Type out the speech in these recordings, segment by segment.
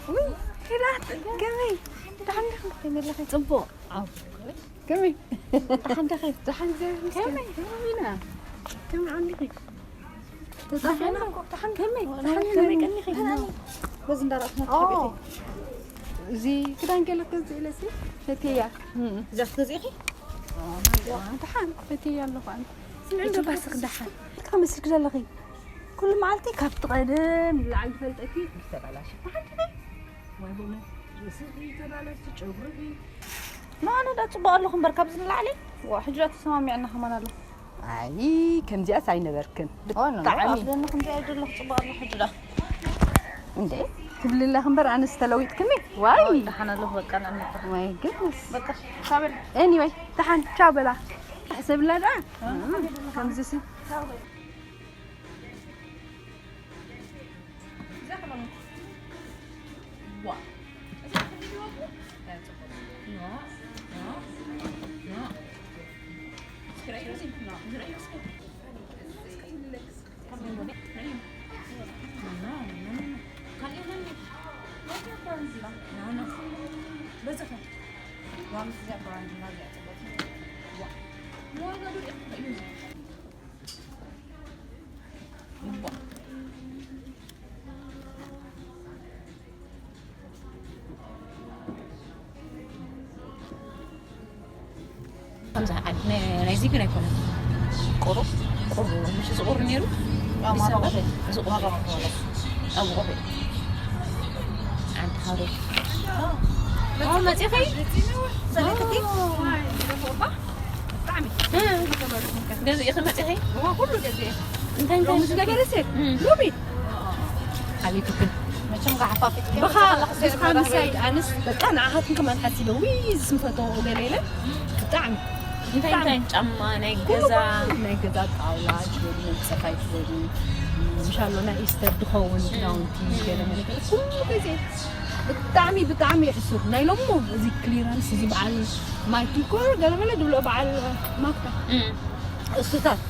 ውይ፣ ሄላት፣ ከመይ? ደሓን ዲኺ? ከመይ ኣለኺ? ጽቡቕ። ኣው። ከመይ? ደሓን ዲኺ? ደሓን፣ እግዚኣብሔር ይመስገን። ከመይ? ከመይ ኢና? ከመይ ዓንዲኺ? ተጻፊና? ደሓን፣ ከመይ? ደሓን፣ ከመይ ቀኒኺ? በዚ እንዳረኣኹ ኦ። ናብቲ ቤተይ። እዚ ክዳን ገለ ክገዝእ ኢለ ሲ ፈትየያ። እዛ ክትገዝኢ ኢኺ? ደሓን ፈትየያ ኣለኹ ኣነ። ስምዒ ዶ ባስኽ ደሓን? እንታይ መስልኪ ዘለኺ? ኩሉ መዓልቲ ካብቲ ቀደም ንላዕሊ ዝፈልጠኪ ተባላሽ። ሓንቲ በይ። ወይ ብእውነት ርእስኺ ተባላሽ፣ ጨጉርኺ። ንኣነ ዳ ጽቡቕ ኣለኹ እምበር ካብዚ ንላዕሊ። ዋ፣ ሕጂ ዳ ተሰማሚዕና ከማን ኣለኹ። ኣይ፣ ከምዚኣስ ኣይነበርክን። ኦ፣ ኖ፣ ኖ፣ ብጣዕሚ። ኣብ ደኒ ከምዚ ኣይደለኹ፣ ጽቡቕ ኣለኹ ሕጂ ዳ። እንዴ፣ ትብሊ ኣለኺ እምበር ኣነስ ተለዊጥክኒ። ዋይ። ኦ፣ ደሓን ኣለኹ፣ በቃ ንዕመታ። My goodness። በቃ፣ ቻው በል። Anyway፣ ደሓን፣ ቻው በላ። ሕሰብላ ደኣ። እ፣ ከምዚ ሲ። ከምዚ ዓድ ናይ፣ ናይዚ ግን ኣይኮነን። ቁሩብ፣ ቁሩብ፣ ምሽ ዝቑር ነይሩ። ኣዲስ ኣበባ፣ ዝቑር። ኣብኡ ኮፈ። ኣንቲ ሓሩ። መጺ-፣ መጺኺ? ሰለክቲ? ብጣዕሚ። ገዚእኺ መጺኺ? ዋ፣ ኩሉ ገዚኤ። እንታይ፣ እንታይ? ሎሚ ዝነበረ ሴት፣ እም። ሎሚ። ሓሊፉክን። መቸም ጋሓፋፊት ብኻ፣ ብኻ ምሳይ ኣነስ በቃ ንዓኻትኩም ከማን ሓሲበ፣ ውይ፣ ዝስንፈቶ ገለ ኢለ። ብጣዕሚ። እንታይ፣ ብጣዕሚ። እንታይ? ጫማ፣ ናይ ኩሉ ገዛ? ኩሉ ናይ ገዛ ጣውላ፣ ትበሉ፣ መንጸፋይ ትበሉ፣ ምሻሎ ናይ ኢስተር ድኸውን ክዳውንቲ፣ ገለ መለ ገለ፣ ኩሉ ገዜ። ብጣዕሚ፣ ብጣዕሚ እዩ ሕሱር። ናይ ሎሞ እዚ ክሊራንስ፣ እዚ በዓል ማይ ቲኮር፣ ገለ መለ ድብሎ በዓል ማክዳ። እም። እሱታት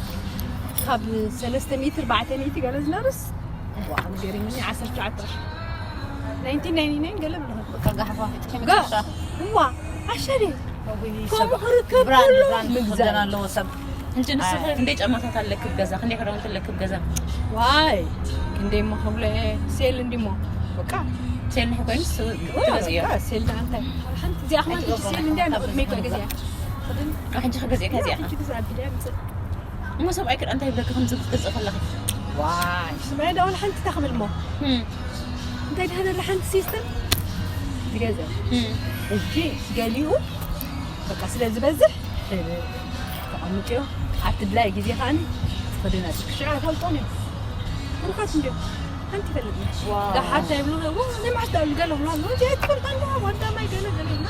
ካብ ሰለስተ ሚእቲ፣ ኣርባዕተ ሚእቲ ገለ ዝነርስ፣ ዋው፣ ገሪሙኒ፣ ዓሰርተ ትሽዓተ ጥራሕ። ናይንቲን ናይንቲ ናይን ገለ ብለኹ። በቃ ጋሕፋ፣ ከመይ ጋ-፣ ትሻ? እዋ፣ ኣሸሪ። ወይ ከምኡ ሰብ ክርከብ ብራንድ፣ ከሎ ብራንድ ምግዛእ። ክኽደን ኣለዎ ሰብ። እንጂ ንስኺ ኣይ። ክንደይ ጫማታት ኣለኪ ኣብ ገዛ? ክንደይ ክዳውንቲ ኣለኪ ኣብ ገዛ? ዋይ፣ ክንደይ እሞ ክብሎ እየ፣ ሴል እንዲሞ። በቃ። ሴል ንሕ ኮይኑስ እዋ፣ ትገዝእዮ? በቃ፣ ሴል ደኣ እንታይ? ሓንቲ እዚኣ ከማን ሕጂ ሴል እንድያ ንቕድመይ እኮ ገዚኣ። ኣሕ፣ ሕጂ ክገዝእካ እዚኣ? ሕጂ ግዛ ኣቢለ ኣምጽእ። እሞ ሰብኣይ ክዳን እንታይ ይብለኪ ከምዚ ክትገዝኢ ከለኺ? ዋይ፣ ሰብኣይ ደኣ ወላ ሓንቲ እንታይ ክብል እሞ? እም። እንታይ ደኣ ደላ ሓንቲ ሲስተም ዝገዝእ። እም። ሕጂ ገሊኡ በቃ ስለ ዝበዝሕ ተቐምጥዮ። ኣብቲ ድላይ ግዜ ከዓኒ ትኸድና ትክሽዓ ኣይፈልጦን እዮም። ብሩኻት እንድዮም። ሓንቲ ይፈልጥ። ዋው። ደሓር እንታይ ይብሉ? ዎ፣ ናይ መዓስ ደኣ ገለ ብሎ ኣሎ። እዚ ኣይትፈልጣ እንዳ ወዳ ማይ ገለ ገለ ኢልና።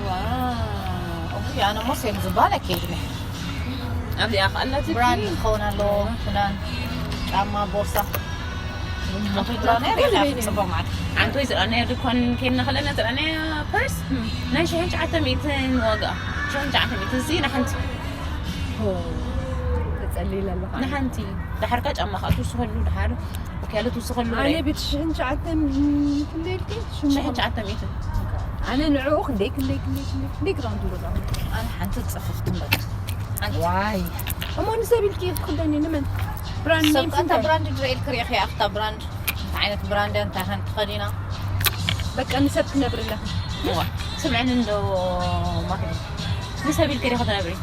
ዋው። ኦኬ፣ ኣነ እሞ ሴል ዝበሃል ኣይከይድን እየ። ኣብዚኣ ከኣላትኪ? ብራንድ ክኸውን ኣለዎ። ክዳን፣ ጫማ፣ ቦርሳ። ኣንቶይ ዝረኣናዮ ርኢኻ ኢኺ፣ ጽቡቕ ማለት። ኣንቶይ ዝረኣናዮ ድኳን ኬድና ከለና ዝረኣናዮ ፐርስ ናይ ሽሕን ትሽዓተ ሚእትን ዋጋ። ሽሕን ትሽዓተ ሚእትን እዚ ንሓንቲ። ኦ፣ ተጸሊለ ኣለኹ። ንሓንቲ። ድሓርካ ጫማ ከኣ ትውስኸሉ፣ ድሓር ወኪያለ ትውስኸሉ። ኣነ ብትሽሕን ትሽዓተን ክንደይ ኢልኪ? ሽሕን ትሽዓተ ሚእትን። ኣነ ንዕኡ ክንደይ፣ ክንደይ፣ ክንደይ፣ ክንደይ፣ ክንደይ ግራም ትገዛኹ? ኣነ ሓንቲ ጽፍፍቲ እምበር። ሓንቲ። ዋይ። እሞ ንሰብ ኢልኪ ክትክደኒ ንመን? ብራንድ ሰብ ኔም ከ እንታይ እንታይ? ብራንድ ድረ ኢልኪ ርኢኺ ኣኽታ ብራንድ? እንታይ ዓይነት ብራንድ እያ? እንታይ ከን ትኸዲና? በቃ ንሰብ ትነብሪ ኣለኺ። እዋ፣ ስምዕኒ እንዶ ማክዲ። ንሰብ ኢልኪ ዲኺ ትነብሪ?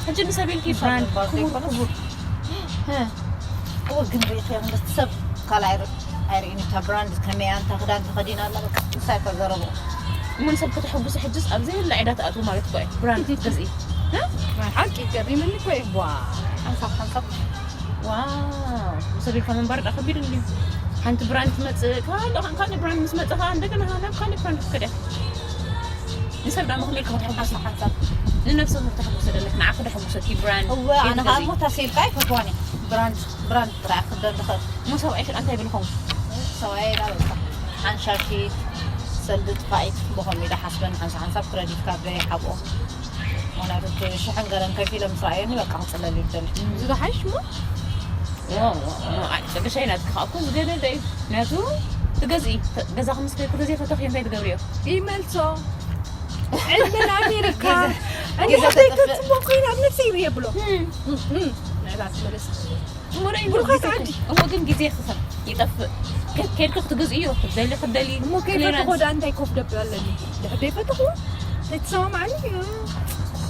ሕጂ ንሰብ ኢልኪ ሰብ ብራንድ እባ ክቡር ዘይኮነስ። ክቡር። እ። እወ፣ ግን ርኢኽዮ፣ ምስ ሰብ ካልኣይ ር-፣ ኣይርእይን እታ ብራንድ ከመይ እያ፣ እንታይ ክዳን ተኸዲና ኣላ፣ በቃ፣ ንሳ እያ እታ ዘረብኡ። እሞ ንሰብ ከተሐጉሲ ሕጅስ ኣብ ዘይብላ ዒዳ ትኣትዊ ማለት እኮ እዩ፣ ብራንድ ክትገዝኢ። እ? ናይ ሓቂ ገሪምኒ እኮ እዩ። ዋ፣ ሓንሳብ ሓንሳብ። ዋው፣ ንሰብ ኢልካ ምንባር ደኣ ከቢድ እንድዩ። ሓንቲ ብራንድ ትመጽእ፣ ካልእ፣ ካልእ ብራንድ ምስ መጸ ከኣ እንደገና ናብ ካልእ ብራንድ ክትከድ እያ። ንሰብ ደኣ መኽሚል ከተሐጉሲ። ሓንሳብ ሓንሳብ። ንነብስኺ ከተሐጉሲ ደለኺ፣ ንዓኺ ደሐጉሰኪ ብራንድ እወ፣ ኣነ ከኣ ከይትገዝኢ። እሞ እታ ሴልካ ኣይፈትዋን እየ። ብራንድ፣ ብራንድ ጥራይ ክደሊ እኽእል። እሞ ሰብኣይኪ ደኣ እንታይ ይብል ይኸውን? ሰብኣየይ ደኣ በቃ፣ ሓንሻሺት፣ ሰልዲ ጥፋኢት፣ ብኸምኡ ኢለ ሓስበኒ፣ ሓንሳብ ሓንሳብ ክረዲት ካርደይ ይሓብኦ። ምኽንያቱ እቲ ሽሕን ገለን ከፊለ ምስ ረኣየኒ በቃ ክጽለል እዩ ዝደሊ። እዚ ዝሓይሽ እሞ? ዋ፣ ዋ፣ ዋ፣ ኣይ፣ ጸገሻይ ናትኪ ከኣ እኮ ዝገደደ እዩ። ምኽንያቱ ትገዝኢ፣ ተ-፣ ገዛኺ ምስ ከድኪ ተዘይፈተኽዮ እንታይ ትገብርዮ? ይመልሶ። ዕድመን ኣሜሪካ። ገዛ፣ እኔ ገዛ ኣደይ ተጠፍእ። ከጽሞ ኮይና ኣብ ነፍሰይ ይብየ ብሎ። እም። እም፣ እም። ንዕላ ትመለስ። እሞ ደይ ብሩኻት ግዜ ዓዲ። እሞ ግን ግዜ ክኸ-፣ ይጠፍእ። ከ-፣ ከድኪ ክትገዝእዮ፣ ክትደሊ፣ ክትደሊ። እሞ ከይፈተኹ ክሊራንስ። ዳ እንታይ ኮፍ ደብል ኣለኒ? ድሕር ደይፈተኹ፣ ዘይተሰማማዕኒ፣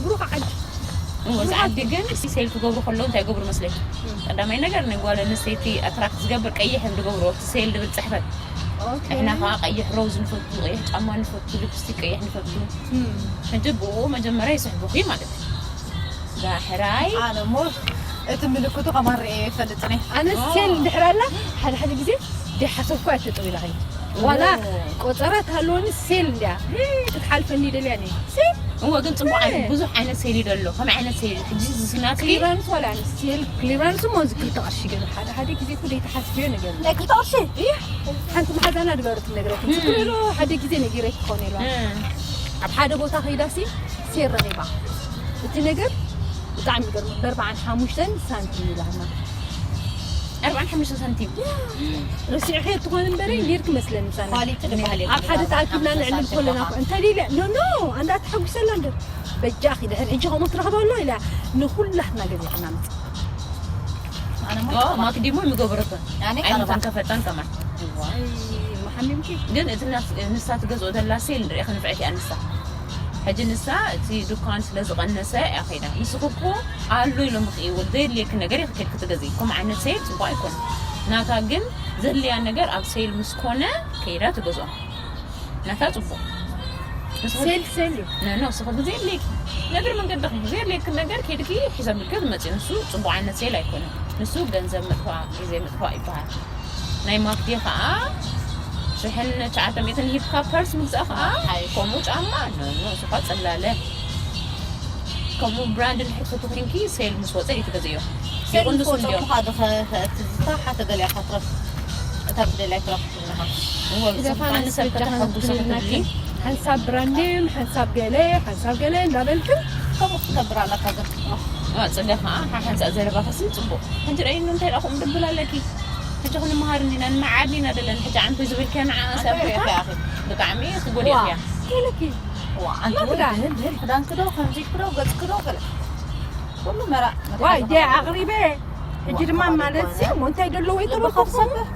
ብሩኽ ዓዲ። እሞ እዚ ዓዲ ግን ሲ-፣ ሴል ክገብሩ ከለዉ እንታይ ይገብሩ መስለኪ? እም። ቀዳማይ ነገር ንጓል ኣንስተይቲ ኣትራክት ዝገብር ቀይሕ እዮም ዝገብርዎ፣ እቲ ሴል ዝብል ጽሕፈት። ኦኬ። ንሕና ኸዓ ቀይሕ ሮዝ ንፈቱ፣ ቀይሕ ጫማ ንፈቱ፣ ሊፕስቲክ ቀይሕ ንፈቱ። እም። ሕጂ ብኡ መጀመርያ ይስሕቡኺ ማለት እዩ። ዳሕራይ ኣነ እሞ እቲ ምልክቱ ከማን ርእየ ኣይፈልጥን እየ። ኣነ ኦ። ሴል እንድሕር ኣላ፣ ሓደ ሓደ ግዜ ደይሓሰብኩ እየ ተጠው ኢለ ኸይድ። ዋላ ኦ። ቆጸራ ትሃልወኒ ሴል እንድያ። ክትሓልፈኒ ደልያ እየ። ሴል? እወ፣ ግን ጽቡቕ ዓይነት፣ እ። ብዙሕ ዓይነት ሴል እዩ ዘሎ። ከመይ ዓይነት ሴል እዩ? ሕጂ እዚ ናትኪ ክሊራንስ ዋላ ኣነ ሴል፣ ክሊራንስ እሞ እዚ ክልተ ቅርሺ ገለ። ሓደ ሓደ ግዜ እኮ ዘይተሓስብዮ ነገር እዩ። ናይ ክልተ ቅርሺ? እያ። ሓንቲ መሓዛና ድገሩ ትነግረኪ። እም። ትክክል ኢሉ ሓደ ግዜ ነጊረ ክኾን ኢሉ። እም። ኣብ ሓደ ቦታ ከይዳሲ ሴል ረኺባ። እቲ ነገር ብጣዕሚ ይገርም። ብኣርባዓን ሓሙሽተን ሳንቲም ኢላና። ኣርባዓን ሓሙሽተ ሳንቲም። ረሲዕኺ ትኾን እምበረ፣ ኔርኪ መስለኒ ምሳና። ኳሊቲ ዝበሃል የለን። ኣብ ሓደ ተኣኪብና ንዕልል ከለና እኮ፣ እንተ ደይለ፣ ኖ፣ ኖ፣ ኣንዳ ተሓጒሰላ እንደ። በጃኺ፣ ድሕሪ ሕጂ ከምኡ ትረኽባ ኣሎ ኢላ፣ ንኹላትና ገዚእና ምጽእ። ኣነ ማ-፣ ኦ፣ ማክዲሞ የሚገበረበት። ኣነ ኣይነተን ቀረባ። ከፈጣን ከማን። ዋይ፣ መሓሚምኪ? ግን እቲ ናስ-፣ ንሳ ትገዝኦ ዘላ ሴል ንሪኢ ክንፍዕት እያ ንሳ። ሕጂ ንሳ እቲ ድኳን ስለ ዝቐነሰ እያ ከይዳ። ንስኺ እኮ ኣሎ ኢሎምኺ እዩ፣ ዘይድልየኪ ነገር ኢኺ ከይድኪ ትገዝኢ። ከምኡ ዓይነት ሴል ጽቡቕ ኣይኮነን። ናታ ግን ዘድልያ ነገር ኣብ ሴል ምስ ኮነ ከይዳ ትገዝኦ። ናታ ጽቡቕ። ንስኺ ሴል ሴል እዩ። ነ-፣ ኖ፣ ንስኺ ብዘየድልየኪ፣ ንእግሪ መንገድኺ ብዘየድልየኪ ነገር ከይድኪ ሒዘምልኪ ትመጺ። ንሱ ጽቡቕ ዓይነት ሴል ኣይኮነን። ንሱ ገንዘብ ምጥፋእ፣ ግዜ ምጥፋእ ይበሃል። ናይ ማክዲ ኸኣ ሽሕን ትሽዓተ ሚእትን ሂብካ ፐርስ ምግዛእ ኸኣ ሓይሽ። ከምኡ ጫማ፣ ኖ፣ ኖ፣ እሱ ኸኣ ጽላለ። ከምኡ ብራንድ እንድሕር ትፈትዊ ኮይንኪ፣ ሴል ምስ ወጸ እዩ ትገዝእዮ። ሴል ይቕንሱ ምስ ወጸ እንድዮም። እኮ ኸኣ ድኸ-፣ እቲ ዝተሓተ ገሊኣ ኸትረፍ-፣ እታ ትደልያ ኣይትረኽብን ኢኻ። እወ፣ ግደፋ፣ ጽቡቕ፣ ንሰብ ንስብ ከተሐጉሱ ጃህል ክትብሊ። ሓንሳብ ብራንድን፣ ሓንሳብ ገለ፣ ሓንሳብ ገለ እንዳበልክን ከምኡ ክትገብር ኣለካ ግን። ዋ፣ ጽገ ኸኣ፣ ሓ-፣ ሓንሳእ ዘረባኺ ስም ጽቡቕ። ሕጂ ረኣይኒ እንታይ ደኣ ከምኡ ድብል ኣለኪ? ሕጂ ክንመሃር እንዲና፣ ንመዓድ ኢና ደለን። ሕጂ ኣንቱ ዝብልክያ ንዓ ኣንቱ ሰብ ርኢኺ ኢኻ። ብጣዕሚ ክትጎድእያ ዋ፣ ኢኻ። እንታይ ኢለኪ? ዋ፣ ኣንቲ ማክዳ። እውን ድህል፣ ድህል ክዳንኪ ዶ፣ ከምዚኪ ዶ፣ ገጽኪ ዶ፣ ገለ። ኩሉ መራ-፣ ዋይ፣ መትሓዚ ደ ከማን ኣቕሪበ። ሕጂ ዋ፣ ድማ ከባድ ማለት እኮ ሲ፣ ነው። እሞ እንታይ ደለዎ ልብኻ ይተረፈኩም? ክሰብር።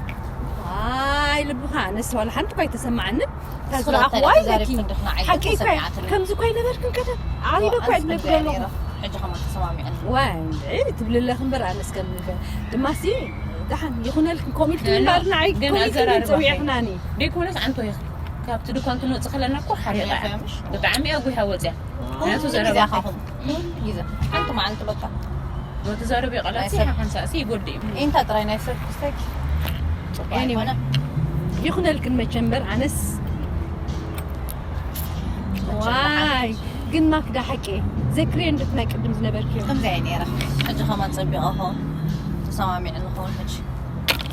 ኣይ፣ ልብኻ፣ ኣነስ ዋላ ሓንቲ እኳ ኣይተሰማዓንን። ንስኺ ተዝረኣኹዋ እንታይ ኢለኪ። ተዛሪብኪ እንዲኽና ዓይኒ ሓቂ እኳ፣ ተሰሚዓትኒ። ከምዚ እኳ ኣይነበርክን ከደ። ኣቕሪበ ዋ፣ እኳ ኣንስ ይብለኪ ምንታይ ኣለኹ። ነይረ? ሕጂ ከማን ተሰማሚዐን። ዋይ፣ እንድዒ ትብሊ ኣለኺ እምበር፣ ኣነስ ከም ምንታይ። ድማሲ፣ ደሓን ይኹነልክን፣ ኮሚልክን እምበር ንዓይ ግን ኮሚልክን ኣዘራርባኺ ጸዊዕኽናኒ። ደይኮነስ ኣንቶ ኢኺ። ካብቲ ድኳን ክንወጽእ ከለና እኮ ሓሪቓ እያ። እያ ምሽ? ብጣዕሚ እያ ጉያ ወጽያ። ኩሉ ናቱ ግዜ ዘረባኺ። ኢኻ ኹም። ኩሉ ግዜ። ሓንቲ መዓልቲ በቃ። ኖ ትዛረቢ ቃላት ናይ ሲ ሰብ ሓንሳእ ሲ ይጎድእ እዩ። ኢንታ ጥራይ ናይ ሰብ ክስተኪ። ጽቡቕ Anyway። ኣይኮነን። ይኹነልክን መቸም እምበር ኣነስ ዋይ፣ ግን ማክዳ ሓቂ። ዘክርዮ እንድት ናይ ቅድም ዝነበርክዮ። ከምዚ እየ ነይረ። ሕጂ ከማን ጸቢቐ ኸውን። ተሰማሚዕኒ ኸውን ሕጂ።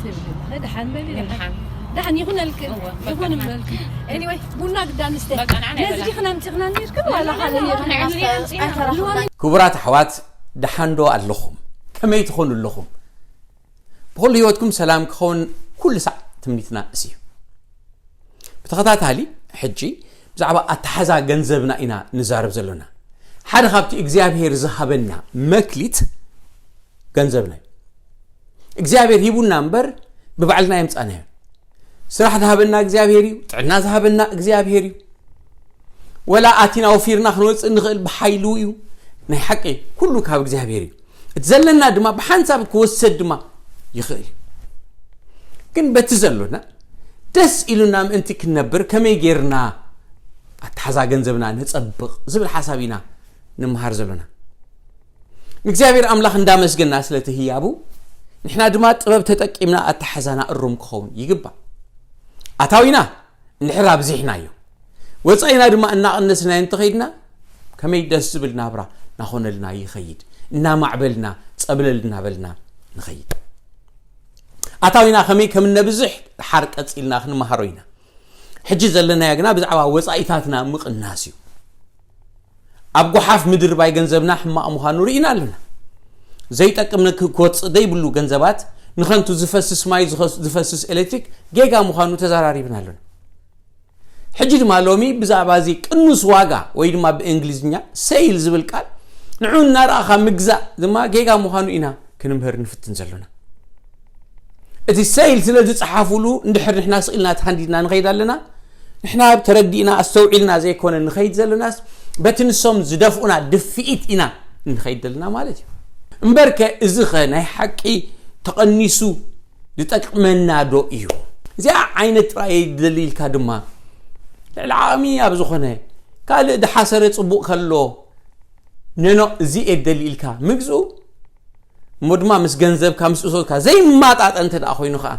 ደሓን በሊ ደሓን ደሓን። ደሓን ይኹነልክ እወ፣ ይኹን በቃ። በልክ። Anyway ቡና ግዳ ንስተ በቃ፣ ንዓና ነዚ ይበላ። ዲኽና ምፂኽና ነርክን ዋላ ካልእ ንዕና ነርክን ንዕና ንዕና ኣይተረኽብናን። ክቡራት ኣሕዋት ደሓንዶ ኣለኹም? ከመይ ትኾኑ ኣለኹም? ብኹሉ ህይወትኩም ሰላም ክኸውን ኩሉ ሳዕ ትምኒትና እሲ እዩ። ብተኸታታሊ ሕጂ ብዛዕባ ኣተሓዛ ገንዘብና ኢና ንዛረብ ዘሎና። ሓደ ካብቲ እግዚኣብሔር ዝሃበና መክሊት ገንዘብና እዩ። እግዚኣብሔር ሂቡና እምበር ብባዕልና የምፃናዮ። ስራሕ ዝሃበና እግዚኣብሔር እዩ። ጥዕና ዝሃበና እግዚኣብሔር እዩ። ወላ ኣቲና ወፊርና ክንወፅእ እንኽእል ብሓይሉ እዩ። ናይ ሓቂ ኩሉ ካብ እግዚኣብሔር እዩ። እቲ ዘለና ድማ ብሓንሳብ ክወሰድ ድማ ይኽእል እዩ። ግን በቲ ዘሎና ደስ ኢሉና ምእንቲ ክንነብር ከመይ ጌርና ኣተሓዛ ገንዘብና ነጸብቕ ዝብል ሓሳብ ኢና ንምሃር ዘሎና። ንእግዚኣብሔር ኣምላኽ እንዳመስገና ስለቲ ህያቡ ንሕና ድማ ጥበብ ተጠቂምና ኣተሓዛና እሩም ክኸውን ይግባእ። ኣታዊና እንድሕር ኣብዚሕናዮ ወፃኢና ድማ እናቐነስናዮ እንተኸይድና ከመይ ደስ ዝብል ናብራ ናኾነልና ይኸይድ። እናማዕበልና ጸብለል እናበልና ንኸይድ። ኣታዊና ከመይ ከም እነብዝሕ ድሓር ቀፂልና ክንመሃሮ ኢና። ሕጂ ዘለናዮ ግና ብዛዕባ ወፃኢታትና ምቕናስ እዩ። ኣብ ጓሓፍ ምድርባይ ገንዘብና ሕማቕ ምዃኑ ርኢና ኣለና። ዘይጠቅም ክወፅእ ዘይብሉ ገንዘባት ንኸንቱ ዝፈስስ ማይ ዝኸስ- ዝፈስስ ኤሌክትሪክ ጌጋ ምዃኑ ተዘራሪብና ኣለና። ሕጂ ድማ ሎሚ ብዛዕባ እዚ ቅኑስ ዋጋ ወይ ድማ ብእንግሊዝኛ ሴይል ዝብል ቃል ንዑ እናረኣኻ ምግዛእ ድማ ጌጋ ምዃኑ ኢና ክንምህር ንፍትን ዘሎና። እቲ ሴይል ስለ ዝፀሓፉሉ እንድሕር ንሕና ስኢልና ተሃንዲድና ንኸይድ ኣለና። ንሕና ተረዲእና ኣስተውዒልና ዘይኮነ ንኸይድ ዘለናስ በቲ ንሶም ዝደፍኡና ድፍኢት ኢና ንኸይድ ዘለና ማለት እዩ። እምበርከ እዚኸ ናይ ሓቂ ተቐኒሱ ዝጠቅመና ዶ እዩ? እዚኣ ዓይነት ጥራይ እየ ዝደሊ ኢልካ ድማ ልዕሊ ዓቕሚ ኣብ ዝኾነ ካልእ ድሓሰረ ጽቡቕ ከሎ ነኖ እዚ እየ ዝደሊ ኢልካ ምግዝኡ እሞ ድማ ምስ ገንዘብካ ምስ እቶትካ ዘይማጣጠ እንተ ደኣ ኮይኑ ከዓ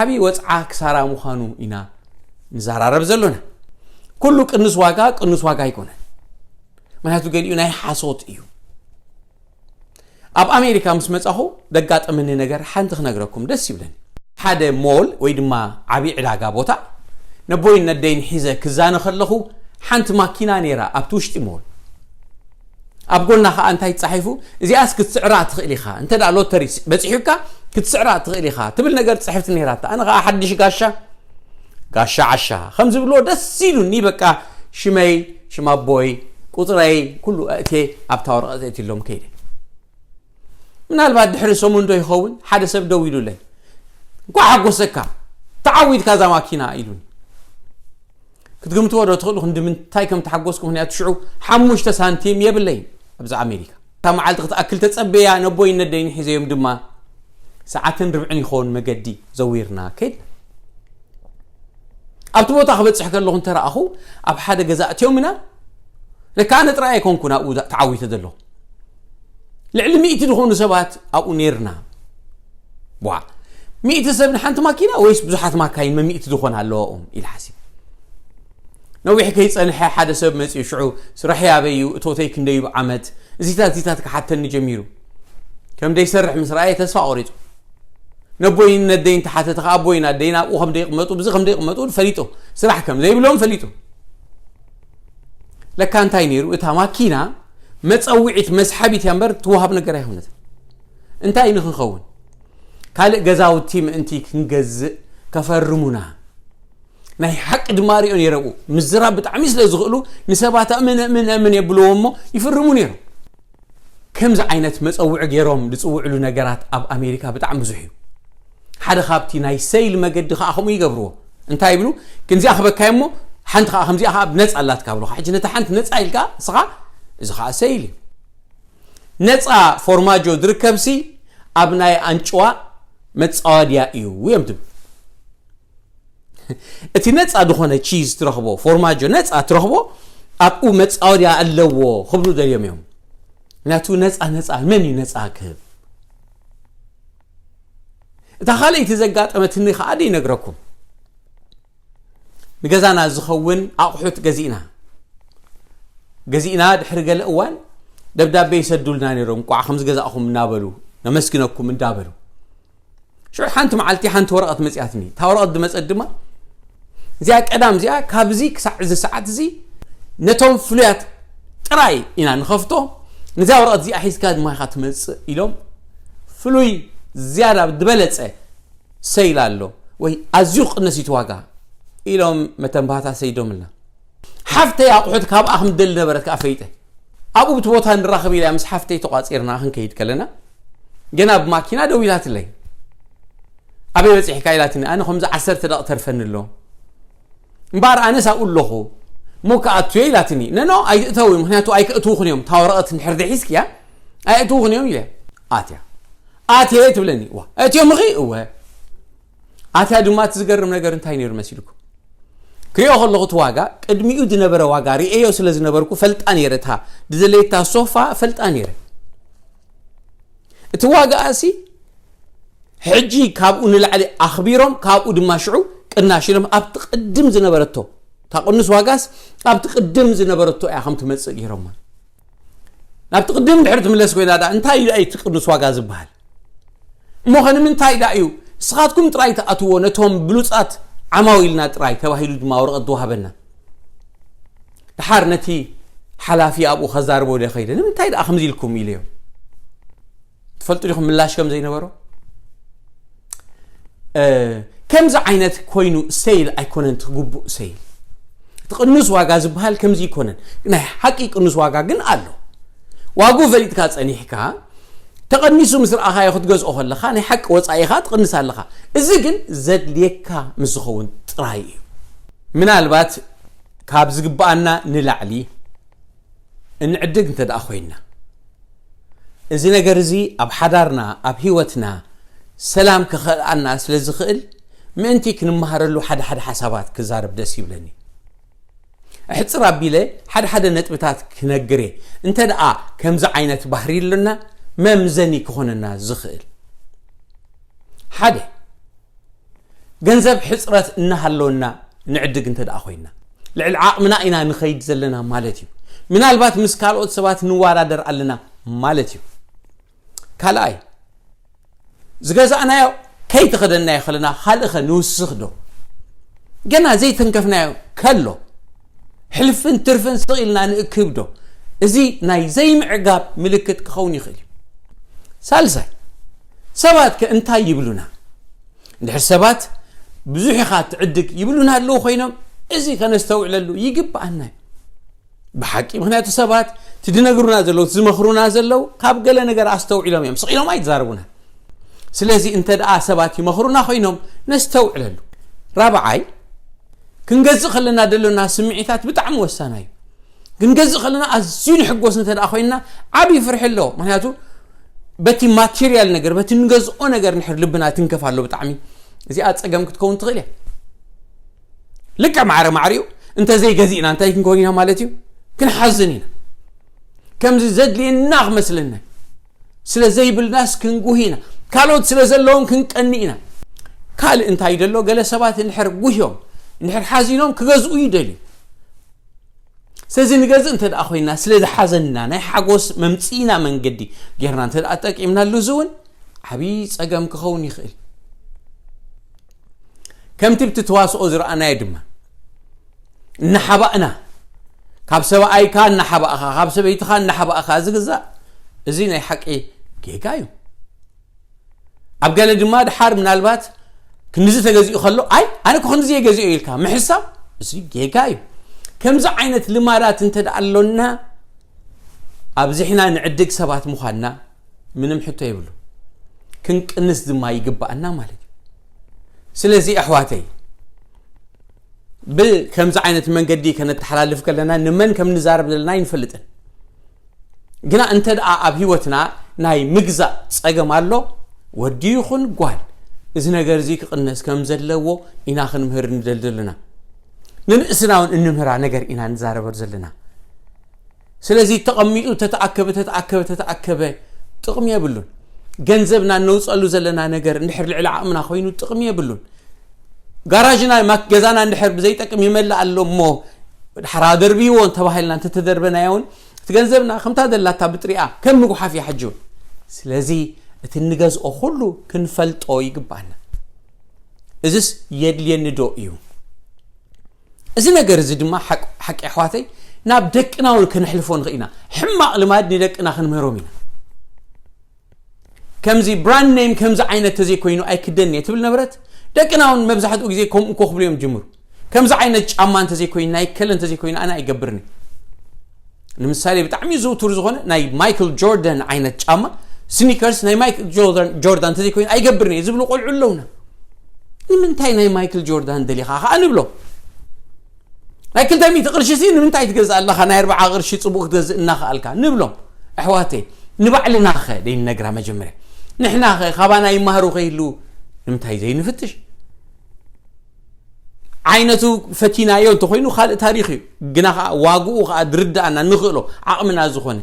ዓብዪ ወፅዓ ክሳራ ምዃኑ ኢና ንዘራረብ ዘሎና። ኩሉ ቅንስ ዋጋ ቅንስ ዋጋ ኣይኮነን። ምክንያቱ ገሊኡ ናይ ሓሶት እዩ። ኣብ ኣሜሪካ ምስ መጻኹ ደጋጠመኒ ነገር ሓንቲ ክነግረኩም ደስ ይብለኒ። ሓደ ሞል ወይ ድማ ዓብዪ ዕዳጋ ቦታ ነቦይን ነደይን ሒዘ ክዛነ ከለኹ ሓንቲ ማኪና ነይራ ኣብቲ ውሽጢ ሞል። ኣብ ጎና ከዓ እንታይ ተጻሒፉ? እዚኣስ ክትስዕራ ትኽእል ኢኻ፣ እንተ ደኣ ሎተሪ በጺሑካ ክትስዕራ ትኽእል ኢኻ ትብል ነገር ትጽሕፍቲ ነይራታ። ኣነ ከዓ ሓድሽ ጋሻ ጋሻ ዓሻ ከም ዝብልዎ ደስ ኢሉኒ በቃ ሽመይ ሽም ኣቦይ ቁፅረይ ኩሉ ኣእትየ ኣብታ ወረቐት ኣእትሎም ከይደ። ምናልባት ድሕሪ ሰሙን ዶ ይኸውን ሓደ ሰብ ደው ኢሉለይ እንኳዕ ሓጎሰካ ተዓዊትካ እዛ ማኪና ኢሉኒ። ክትግምትዎ ዶ ትኽእሉ ክንዲ ምንታይ ከም ተሓጎስኩ? ምክንያቱ ሽዑ ሓሙሽተ ሳንቲም የብለይን ኣብዚ ኣሜሪካ። እታ መዓልቲ ክትኣክል ተጸበያ ነቦይን ነደይን ሒዘዮም ድማ ሰዓትን ርብዕን ይኸውን መገዲ ዘዊርና ከይድና። ኣብቲ ቦታ ክበጽሕ ከለኹ እንተረኣኹ ኣብ ሓደ ገዛ እትዮም ኢና። ለካ ኣነ ጥራይ ኣይኮንኩን ኣብኡ ተዓዊተ ዘለኹ። ልዕሊ ሚእቲ ዝኾኑ ሰባት ኣብኡ ነይርና። ዋ ሚእቲ ሰብ ንሓንቲ ማኪና ወይስ ብዙሓት ማካይን መሚእቲ ዝኾን ኣለዋኦም ኢለ ሓሲብ። ነዊሕ ከይጸንሐ ሓደ ሰብ መጺኡ ሽዑ ስራሐይ ኣበይ እዩ እቶተይ ክንደይ እዩ ብዓመት እዚታት እዚታት ክሓተኒ ጀሚሩ። ከም ደይሰርሕ ምስ ረኣየ ተስፋ ቆሪጹ። ነቦይን ነደይን ተሓተተ ከኣ ኣቦይን ኣደይን ኣብኡ ከም ደይቕመጡ ብዚ ከም ደይቕመጡ ፈሊጡ። ስራሕ ከም ዘይብሎም ፈሊጡ። ለካ እንታይ ነይሩ እታ ማኪና መጸውዒት መስሓቢት እያ እምበር ትወሃብ ነገር ኣይኮነትን። እንታይ ንክንኸውን ካልእ ገዛውቲ ምእንቲ ክንገዝእ ከፈርሙና ናይ ሓቂ ድማ ሪኦ ነይረ ኣብኡ ምዝራብ ብጣዕሚ ስለ ዝኽእሉ ንሰባት ኣምን ኣምን ኣምን የብልዎ እሞ ይፍርሙ ነይሮም። ከምዚ ዓይነት መፀውዒ ገይሮም ዝፅውዕሉ ነገራት ኣብ ኣሜሪካ ብጣዕሚ ብዙሕ እዩ። ሓደ ካብቲ ናይ ሰይል መገዲ ከዓ ከምኡ ይገብርዎ እንታይ ይብሉ ክንዚኣ ክበካዮ እሞ ሓንቲ ከዓ ከምዚኣ ከዓ ብነፃ ኣላትካ ብሉካ ሕጂ ነቲ ሓንቲ ነፃ ኢልካ እስኻ እዚ ከዓ ሰይል እዩ። ነፃ ፎርማጆ ዝርከብሲ ኣብ ናይ ኣንጭዋ መፃወድያ እዩ እዮም ትብል። እቲ ነፃ ዝኾነ ቺዝ ትረኽቦ ፎርማጆ ነፃ ትረኽቦ ኣብኡ መፃወድያ ኣለዎ ክብሉ ደልዮም እዮም። ምክንያቱ ነፃ ነፃ መን እዩ ነፃ ክህብ? እታ ካልኣይቲ ዘጋጠመትኒ ከዓ ይነግረኩም። ንገዛና ዝኸውን ኣቑሑት ገዚእና ገዚእና ድሕሪ ገለ እዋን ደብዳቤ ይሰዱልና ነይሮም ቋዕ ከምዚ ገዛእኹም እናበሉ ነመስግነኩም እንዳበሉ ሽዑ ሓንቲ መዓልቲ ሓንቲ ወረቐት መፅያትኒ። እታ ወረቐት ዝመፀት ድማ እዚኣ ቀዳም እዚኣ ካብዚ ክሳዕ እዚ ሰዓት እዚ ነቶም ፍሉያት ጥራይ ኢና ንኸፍቶ። ነዚኣ ወረቐት እዚኣ ሒዝካ ድማ ኢኻ ትመፅእ ኢሎም ፍሉይ ዝያዳ ዝበለፀ ሰይል ኣሎ ወይ ኣዝዩ ክቕንስ እዩ እቲ ዋጋ ኢሎም መተንባህታ ሰይዶምልና። ሓፍተይ ኣቑሑት ካብኣ ከም ደሊ ነበረት ከኣ ፈይጠ። ኣብኡ ብቲ ቦታ ንራኸብ ኢላ ምስ ሓፍተይ ተቋጺርና ክንከይድ ከለና ገና ብማኪና ደው ኢላትለይ። ኣበይ በጺሕካ ኢላትኒ። ኣነ ከምዚ ዓሰርተ ደቕ ተርፈኒ ኣሎ። እምበኣር ኣነስ ኣብኡ ኣለኹ። እሞ ክኣቱ እየ ኢላትኒ። ነኖ ኣይትእተዊ፣ ምኽንያቱ ኣይከእትዉኹን እዮም። እታ ወረቐት እንድሕር ዘይሒዝክያ ኣይእትዉኹን እዮም ኢለ። ኣትያ ኣትየ ትብለኒ። ዋ፣ ኣእትዮምኺ? እወ። ኣትያ ድማ እቲ ዝገርም ነገር እንታይ ነይሩ መሲልኩም? ክሪኦ ከለኹ እቲ ዋጋ ቅድሚኡ ዝነበረ ዋጋ ርእየዮ ስለ ዝነበርኩ ፈልጣ ነይረ። እታ ዝደለየታ ሶፋ ፈልጣ ነይረ። እቲ ዋጋኣሲ ሕጂ ካብኡ ንላዕሊ ኣኽቢሮም፣ ካብኡ ድማ ሽዑ ቅናሽ ኢሎም ኣብቲ ቅድም ዝነበረቶ፣ እታ ቅኑስ ዋጋስ ኣብቲ ቅድም ዝነበረቶ እያ ከም ትመጽእ ገይሮማ። ናብቲ ቅድም ድሕሪ ትምለስ ኮይና ደኣ እንታይ እዩ እቲ ቅኑስ ዋጋ ዝበሃል? እሞ ኸ ንምንታይ ደኣ እዩ ንስኻትኩም ጥራይ ትኣትዎ ነቶም ብሉጻት ዓማዊልና ጥራይ ተባሂሉ ድማ ወረቐት ዝወሃበና? ደሓር ነቲ ሓላፊ ኣብኡ ከዛርቦ ደ ኸይደ ንምንታይ ደኣ ከምዚ ኢልኩም ኢለዮ። ትፈልጡ ዲኹም ምላሽ ከም ዘይነበሮ? እ፣ ከምዚ ዓይነት ኮይኑ ሰይል ኣይኮነን እቲ ግቡእ ሰይል። እቲ ቅኑስ ዋጋ ዝበሃል ከምዚ ኣይኮነን። ናይ ሓቂ ቅኑስ ዋጋ ግን ኣሎ። ዋግኡ ፈሊጥካ ጸኒሕካ፣ ተቐኒሱ ምስ ረኣኻዮ ክትገዝኦ ከለኻ ናይ ሓቂ ወጻኢኻ ትቕንስ ኣለኻ። እዚ ግን ዘድልየካ ምስ ዝኸውን ጥራይ እዩ። ምናልባት ካብ ዝግብኣና ንላዕሊ እንዕድግ እንተ ደኣ ኮይንና፣ እዚ ነገር እዚ ኣብ ሓዳርና፣ ኣብ ህይወትና ሰላም ክኸልኣና ስለ ዝኽእል፣ ምእንቲ ክንመሃረሉ ሓደ ሓደ ሓሳባት ክዛረብ ደስ ይብለኒ። ኣሕጽር ኣቢለ ሓደ ሓደ ነጥብታት ክነግር እየ። እንተ ደኣ ከምዚ ዓይነት ባህሪ ኣሎና፣ መምዘኒ ክኾነና ዝኽእል። ሓደ፣ ገንዘብ ሕጽረት እናሃለወና ንዕድግ እንተ ደኣ ኮይንና፣ ልዕሊ ዓቕምና ኢና ንኸይድ ዘለና ማለት እዩ። ምናልባት ምስ ካልኦት ሰባት ንወዳደር ኣለና ማለት እዩ። ካልኣይ፣ ዝገዛእናዮ ከይተኸደናዮ ከለና ካልእኸ ንውስኽ ዶ? ገና ዘይተንከፍናዮ ከሎ፣ ሕልፍን ትርፍን ስቕ ኢልና ንእክብ ዶ? እዚ ናይ ዘይምዕጋብ ምልክት ክኸውን ይኽእል እዩ። ሳልሳይ፣ ሰባት ከ እንታይ ይብሉና? እንድሕር ሰባት ብዙሕ ኢኻ ትዕድግ ይብሉና ኣለዉ ኮይኖም፣ እዚ ከነስተውዕለሉ ይግብኣና እዩ። ብሓቂ፣ ምኽንያቱ ሰባት እቲ ዝነግሩና ዘለዉ፣ እቲ ዝመኽሩና ዘለዉ፣ ካብ ገለ ነገር ኣስተውዒሎም እዮም። ስቕ ኢሎም ኣይዛረቡና። ስለዚ እንተ ደኣ ሰባት ይመኽሩና ኮይኖም ነስተውዕለሉ። ራብዓይ፣ ክንገዝእ ከለና ዘሎና ስምዒታት ብጣዕሚ ወሳናይ እዩ። ክንገዝእ ከለና ኣዝዩ ንሕጎስ እንተ ደኣ ኮይንና ዓብዪ ፍርሒ ኣለዎ። ምኽንያቱ በቲ ማቴሪያል ነገር፣ በቲ ንገዝኦ ነገር እንድሕር ልብና ትንከፍ ኣሎ ብጣዕሚ፣ እዚኣ ጸገም ክትከውን ትኽእል እያ። ልክዕ ማዕረ ማዕሪኡ እንተ ዘይገዚእና እንታይ ክንከውን ኢና ማለት እዩ? ክንሓዝን ኢና። ከምዚ ዘድልየና ክመስለና እዩ። ስለ ዘይብልናስ ክንጉህ ኢና። ካልኦት ስለ ዘለዎም ክንቀኒ ኢና። ካልእ እንታይ ደሎ? ገለ ሰባት እንድሕር ጉህዮም፣ እንድሕር ሓዚኖም ክገዝኡ ይደልዩ። ስለዚ ንገዝእ እንተ ደኣ ኮይንና፣ ስለ ዝሓዘንና ናይ ሓጎስ መምጽኢና መንገዲ ጌርና እንተ ደኣ ተጠቂምናሉ፣ እዚ እውን ዓብዪ ጸገም ክኸውን ይኽእል። ከምቲ ብቲ ተዋስኦ ዝረኣናዮ ድማ፣ እናሓባእና፣ ካብ ሰብኣይካ እናሓባእኻ፣ ካብ ሰበይትኻ እናሓባእኻ ዝግዛእ፣ እዚ ናይ ሓቂ ጌጋ እዩ። ኣብ ገለ ድማ ድሓር ምናልባት ክንድዚ ተገዚኡ ከሎ፣ ኣይ፣ ኣነ እኮ ክንድዚ እየ ገዚኦ ኢልካ ምሕሳብ፣ እዚ ጌጋ እዩ። ከምዚ ዓይነት ልማዳት እንተ ደኣ ኣሎና፣ ኣብዚሕና ንዕድግ ሰባት ምዃንና ምንም ሕቶ የብሉ። ክንቅንስ ድማ ይግብኣና ማለት እዩ። ስለዚ ኣሕዋተይ፣ ብከምዚ ዓይነት መንገዲ ከነተሓላልፍ ከለና ንመን ከም ንዛረብ ዘለና ኣይንፈልጥን። ግና እንተ ደኣ ኣብ ህይወትና ናይ ምግዛእ ጸገም ኣሎ፣ ወዲ ይኹን ጓል፣ እዚ ነገር እዚ ክቕነስ ከም ዘለዎ ኢና ክንምህር ንደሊ ዘለና። ንንእስና እውን እንምህራ ነገር ኢና ንዛረበር ዘለና። ስለዚ ተቐሚጡ ተተኣከበ፣ ተተኣከበ፣ ተተኣከበ ጥቕሚ የብሉን። ገንዘብና እነውፀሉ ዘለና ነገር እንድሕር ልዕሊ ዓቕምና ኮይኑ ጥቕሚ የብሉን። ጋራጅና፣ ማክ-፣ ገዛና እንድሕር ብዘይጠቅም ይመልእ ኣሎ እሞ፣ ድሓር ኣደርብይዎ እንተባሂልና እንተተደርበናዮ እውን፣ እቲ ገንዘብና ከምታ ዘላታ ብጥሪኣ ከም ምጉሓፍ እያ ሕጂ እውን። ስለዚ እቲ እንገዝኦ ኩሉ ክንፈልጦ ይግባና። እዝስ የድልየኒ ዶ እዩ? እዚ ነገር እዚ ድማ ሓቅ- ሓቂ ኣሕዋተይ፣ ናብ ደቅና እውን ከነሕልፎ ንኽእል ኢና። ሕማቕ ልማድ ንደቅና ክንምህሮም ኢና። ከምዚ ብራንድ ኔም ከምዚ ዓይነት ተዘይኮይኑ ኣይክደን እየ ትብል ነበረት። ደቅና እውን መብዛሕትኡ ግዜ ከምኡ እኮ ክብሉ እዮም ጅምሩ። ከምዚ ዓይነት ጫማ እንተዘይኮይኑ፣ ናይ ከለ እንተዘይኮይኑ ኣነ ኣይገብርን እየ። ንምሳሌ ብጣዕሚ ዝውቱር ዝኾነ ናይ ማይክል ጆርዳን ዓይነት ጫማ፣ ስኒከርስ ናይ ማይክል ጆርዳን ጆርዳን እንተዘይኮይኑ ኣይገብርን እየ ዝብሉ ቆልዑ ኣለውና። ንምንታይ ናይ ማይክል ጆርዳን ደሊኻ ከኣ ንብሎም። ናይ ክልተ ሚእቲ ቅርሺ ሲ ንምንታይ ትገዝእ ኣለኻ? ናይ ኣርብዓ ቅርሺ ጽቡቕ ክትገዝእ እናኸኣልካ ንብሎም። ኣሕዋተይ፣ ንባዕልና ኸ ደይንነግራ መጀመርያ? ንሕና ኸ ካባና ይመሃሩ ከይህልዉ ንምንታይ ዘይንፍትሽ? ዓይነቱ ፈቲናዮ እንተኾይኑ ካልእ ታሪኽ እዩ። ግና ኸዓ ዋግኡ ኸዓ ዝርድኣና ንኽእሎ ዓቕምና ዝኾነ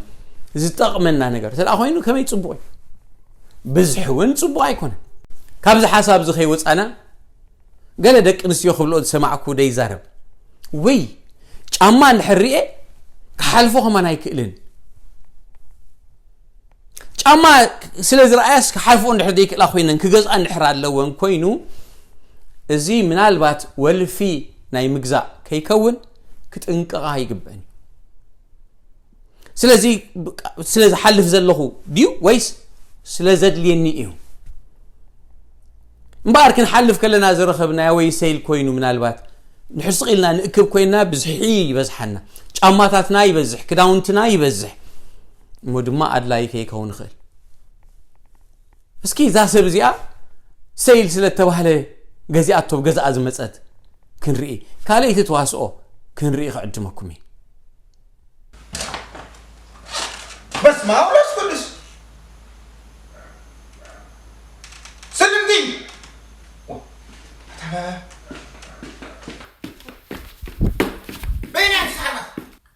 ዝጠቕመና ነገር እንተ ደኣ ኮይኑ ከመይ ጽቡቕ እዩ። ብዝሒ እውን ጽቡቕ ኣይኮነን። ካብዚ ሓሳብ እዚ ከይወጻና ገለ ደቂ ኣንስትዮ ክብልኦ ዝሰማዕኩ ደይዛረብ። ውይ ጫማ እንድሕር ርኤ ክሓልፎ ከማን ኣይክእልን። ጫማ ስለ ዝረኣያስ ክሓልፎ እንድሕር ዘይክእላ ኮይነን ክገዝኣ እንድሕር ኣለወን ኮይኑ እዚ ምናልባት ወልፊ ናይ ምግዛእ ከይከውን ክጥንቀቓ ይግበእን እዩ። ስለዚ ስለ ዝሓልፍ ዘለኹ ድዩ ወይስ ስለ ዘድልየኒ እዩ? እምበኣር ክንሓልፍ ከለና ዝረኸብናዮ ወይ ሴል ኮይኑ ምናልባት ንሕስቕ ኢልና ንእክብ ኮይንና ብዝሒ ይበዝሓና፣ ጫማታትና ይበዝሕ፣ ክዳውንትና ይበዝሕ፣ እሞ ድማ ኣድላዪ ከይከውን ይኽእል። እስኪ እዛ ሰብ እዚኣ ሴል ስለ እተባህለ ገዚኣቶ ገዛኣ ዝመጸት ክንርኢ፣ ካልኣይቲ ተዋስኦ ክንርኢ ክዕድመኩም እየ። በስመ አብ ወመንፈስ ቅዱስ ስልምቲ በይና ትስሓባ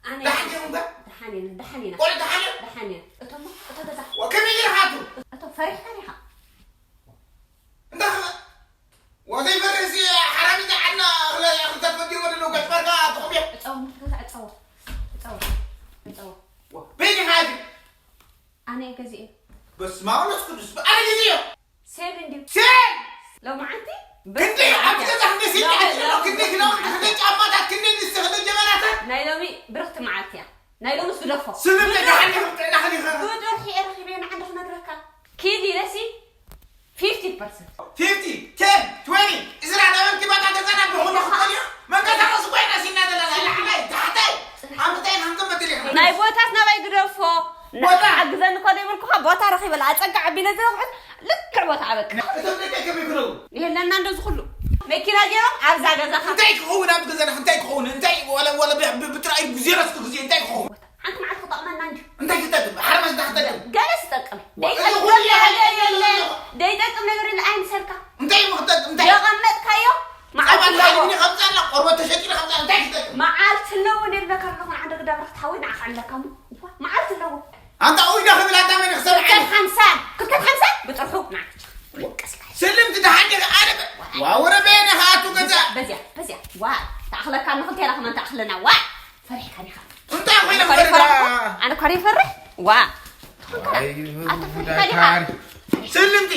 ኣነ ደሓን ዲኹም ከ ደሓን ኢና ደሓን ኢና ቆልዑ ደሓን እዮም ደሓን እዮም እቶሞ እቶ ገዛ ወከመይ ኢልካ ኣቱ እቶ ፈሪሕካ ዲኻ እንታይ ወዘይ ፈርህ ሲ ሓራም እንታይ ዓድና እኽለ እኽልታት ፈዲሩ ወደሎ ገጭበርካ ትኹም እዮም እፀው ገዛ እፀው እፀው እፀው በይኒ ሓዚ ኣነ እየ ገዚኤ በስመ አብ ወመንፈስ ቅዱስ ኣነ ግዜ እዮም ሴል እንድዩ ሴል ሎማዓንቲ ክንደይ ኣብቲ ገዛ ክንደይ ሴል ይዓሽ ዘሎ ክንደይ ክዳውንቲ ክንደይ ጫማታት ክንደይ ንስቲ ክንደይ ጀበናታት ናይ ሎሚ ብርኽቲ መዓልቲ እያ ናይ ሎምስ ግደፎ ስምምዕ ደሓን ኢኹም ጥዕና ከሊኻ ብጥርሒ እየ ረኺበ ንዓንዲ ክነግረካ ኪድ ኢለሲ ፊፍቲ ፐርሰንት ፊፍቲ ቴን ትዌንቲ ዕስራ ነበርቲ በቃ ገዛና ብኹሉ ክትበልዮ መንቀሳቐሲ ኮይና ሲና ዘለና ላዕላይ ታሕታይ ኣብ ምንታይ ኢና ክንቅመጥ ኢልና ናይ ቦታስ ናባይ ግደፎ ንዓኻ ሓግዘኒ እኮ ዘይበልኩኻ ቦታ ረኺበላ ኣፀጋ ዓቢለ ዝረኽዑት ልክዕ ቦታ ኣበቅዕ እቶም ደቀይ ከመይ ክነብሩ የለና እንዶ ዝኹሉ መኪና ገይሮም ኣብዛ ገዛኻ እንታይ ክኸውን ኣብ ገዛና እንታይ ክኸውን እንታይ ወለ ወለ ብጥራይ ዜሮ እስኪ ግዜ እንታይ ክኸውን ሓንቲ መዓልቲ ክጠቕመና እንድዩ እንታይ ክጠቅም ሓርማዝ ዳ ክጠቅም ገለስ ይጠቅም ደይጠቅም ነገር የለ ኣይምሰልካ እንታይ ክጠቅም እንታይ የቐመጥካዮ መዓልቲ ኣለዎ ከምፃላ ቆርበት ተሸጢሉ ከምፃ እንታይ ክጠቅም መዓልቲ ኣለዎ ነርበካ ኣለኹ ንዓንደ ግዳብራ ክትሓወይ ንዓ ክዕለካ ሞ መዓልቲ ኣለዎ ኣንታ ኡይ ዳ ክብል ኣንታ መን ክሰብ ክልተት ሓምሳ ክልተት ሓምሳ ብጥርሑ ንዓ ስልምቲ ደሓን ዲኺ ኣነ ዋውረ በየነ ከኣቱ ገዛ በዚያ በዚያ ዋ ተኣኽለካ ንኽልቴና ከመን ተኣኽለና ዋ ፈሪሕካ ዲኻ እንታይ ኮይነ ኣነ ኮሪ ፈርሕ ዋ ስልምቲ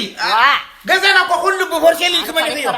ገዛና እኮ ኩሉ ብፖርሴሊን ክመልኽዮ